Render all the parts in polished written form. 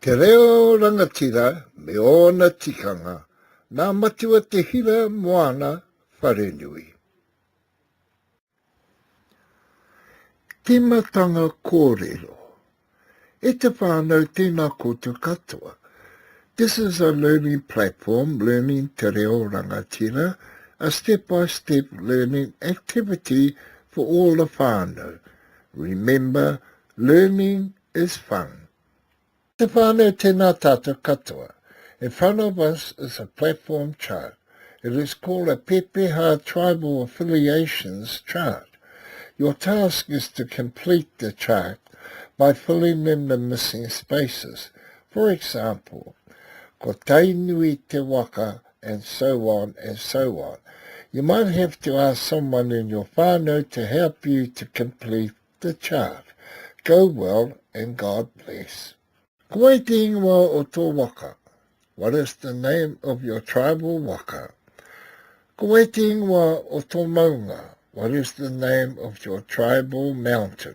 Te reo rangatira me ōna tikanga, nā Matua Te Hira Moana Wharenui. Tīmatanga kōrero. E te whānau tēnā koutou katoa. This is a learning platform learning te reo rangatira, a step by step learning activity for all the whānau. Remember, learning is fun. Te whānau tēnā tātou katoa. In front of us is a platform chart. It is called a Pepeha Tribal Affiliations chart. Your task is to complete the chart by filling in the missing spaces. For example, ko Tainui te waka and so on and so on. You might have to ask someone in your whānau to help you to complete the chart. Go well and God bless. Ko wai te ingoa o tō waka? What is the name of your tribal waka? Ko wai te ingoa o tō maunga? What is the name of your tribal mountain?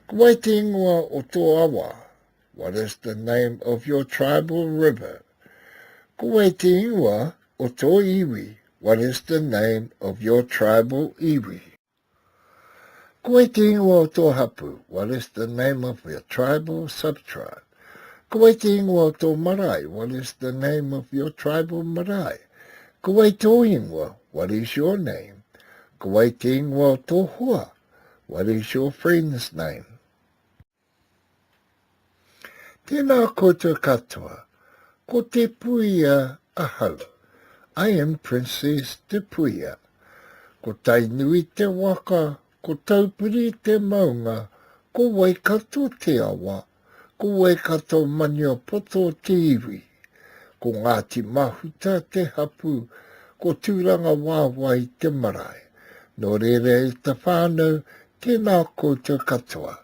Ko wai te ingoa o tō awa? What is the name of your tribal river? Ko wai te ingoa o tō iwi? What is the name of your tribal iwi? Ko wai te ingoa o tō hapū? What is the name of your tribe or sub-tribe? Ko wai te ingoa o tō marae? What is the name of your tribal marae? Ko wai tō ingoa? What is your name? Ko wai te ingoa o tō hoa? What is your friend's name? Tēnā koutou katoa. Ko Te Puia ahau. I am Princess Te Puia. Ko Tainui te waka, ko Taupiri te maunga, ko Waikato te awa, ko Waikato Maniapoto te iwi. Ko Ngāti Mahuta te hapū, ko Tūrangawaewae te marae. Nō reira e te whānau, tēnā koutou katoa.